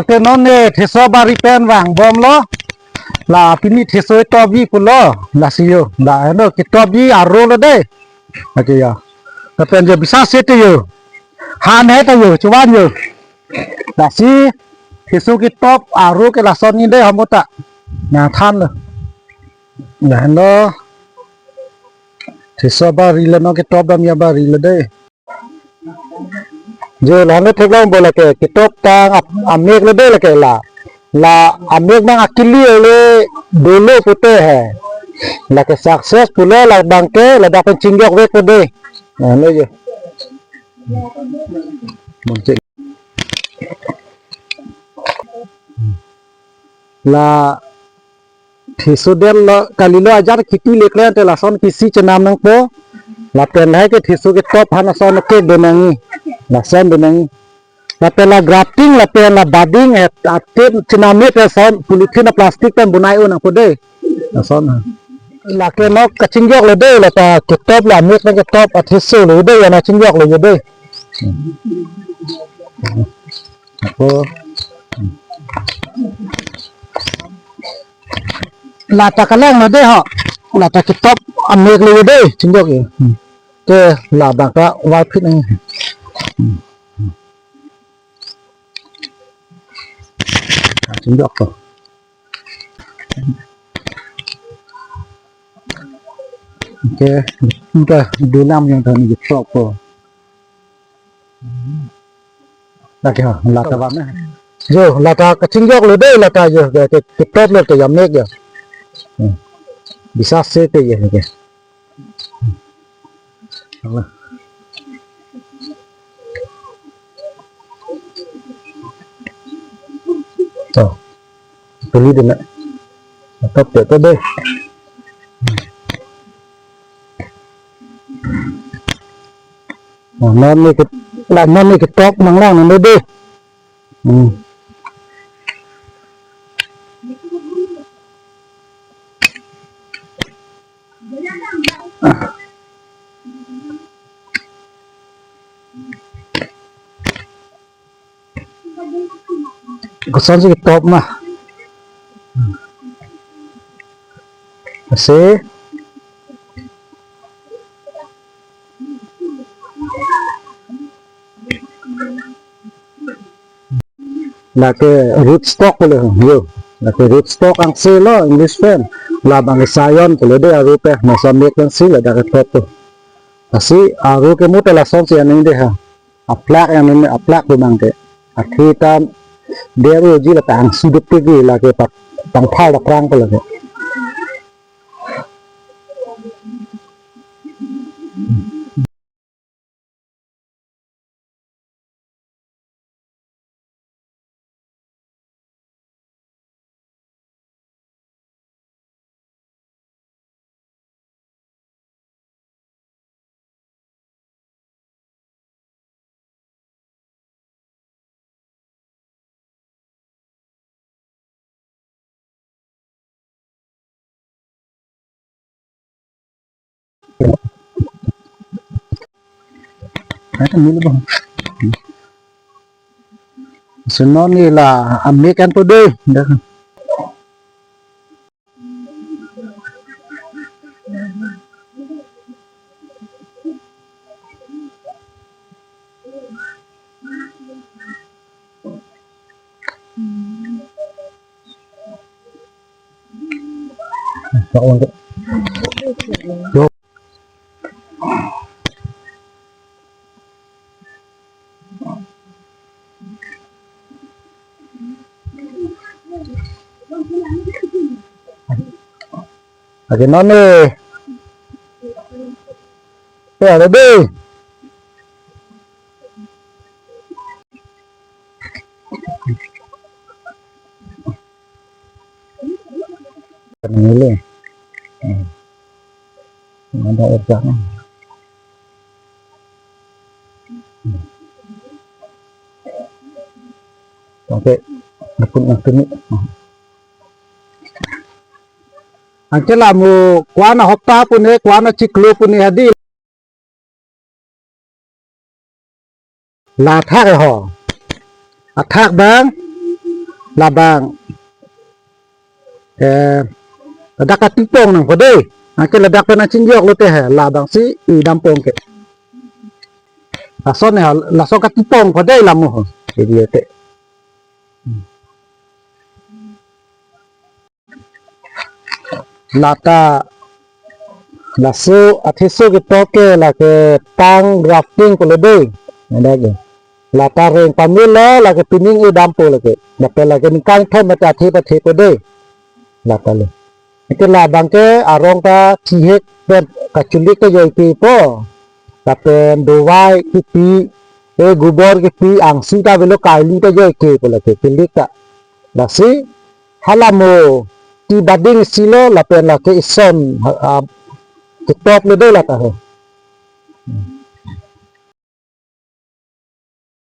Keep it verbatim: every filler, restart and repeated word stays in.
Te non ne theso bari pen vangbomlo. La pini theso topji pulo. Lasi yo. La eno ketopji aro lo dei. Lake yo. Lapen yo bisa sete yo. Han he ta yo, chuvan yo. Lasi theso ketop aro ke lason ni dei hamota. Na thanlo. Na henlo. Theso bari lo, non ketop dam ya bari lo dei. Jo, la ne theklongpo lake, ketop tang ap-, amek lo dei lake la. La amek nang akili le dolo pute he. Lake success pulo la abang ke, ladak pen chingjok vek po dei. Na, lo jo. Bang ching. La theso det lo kalilo, ajat kheti le klemte lason kisi chenam nangpo. Lapen lahai ke theso ketop han ason ke do nangji. Lason do nangji. Lapen la grafting, lapen la budding, eh, atip chenam le lason polythene plastic pen bonai un nangpo dei. Lason. Lake non kachingjok lo dei, lata ketop la amek nang ketop atheso lo dei, ya na chingjok lo dei. Ako. Lata kalang lo dei ho. Lata ketop amek lo dei, chingjok yo. Hmm. Te labang ka wal phit nang. Hmm. Hmm. Ah, chingjok ko. Okay, kita dulam yang tadi ketop. Lake ha, lata bang na. Jo, lata kachingjok lo dei, lata jo, ke, ke, ketop lo te ya mek ya. Hmm. Bisa sete ya, okay. To. Pili dei na. Top te to dei. Nah, non ni ke, la non ni ketop nanglang nang dei. Hmm. Kosonsi ketop ma. Asi. Lake root stock lo, yo. Lake root stock angse lo, English pen. Labang ke scion pulo dei aro pen, masa mek angse ladak ketop to. Asi aro ke muta lasonsi aning dei ha. Aplak yang nene aplak do bang ke. Athi ta der uji la tang sudut ke lake pat tang phal da prang ko lake. Ay, kami na ba? Sunon nila, amek an po dei. Dah. Lake non ni. Ya, ready. Nile. Hmm. Ada urjak. Oke, nepun nang tuni. Anke la mo ko-an ahopta pu ne, ko-an achiklo pu ne hadi. La athak ho. Athak bang. labang, eh, ladak katipong nangpo dei. Anke ladak pen nangchingjok lote he, labangsi e dampo ke. Lason he, lason katipongpo dei la mo ho. Jadi te. Lata, laso atheso ketop ke lake tongue grafting pulo dei. Ada ke. Lata reng pamelo lake pining e dampo lake. Lapen lake ningkan thom mate athe pathe po dei. Lata le. Anke labang ke arong ta thihek pen kachulik ta joike po. Lapen dovai kipi, e gubor kipi, angsu ta avelo, karlu ta joike po lake, kilik ta. Lasi, hala mo, ti bading silo, lapen lake ison, ha, ha, ketop le dei lata he.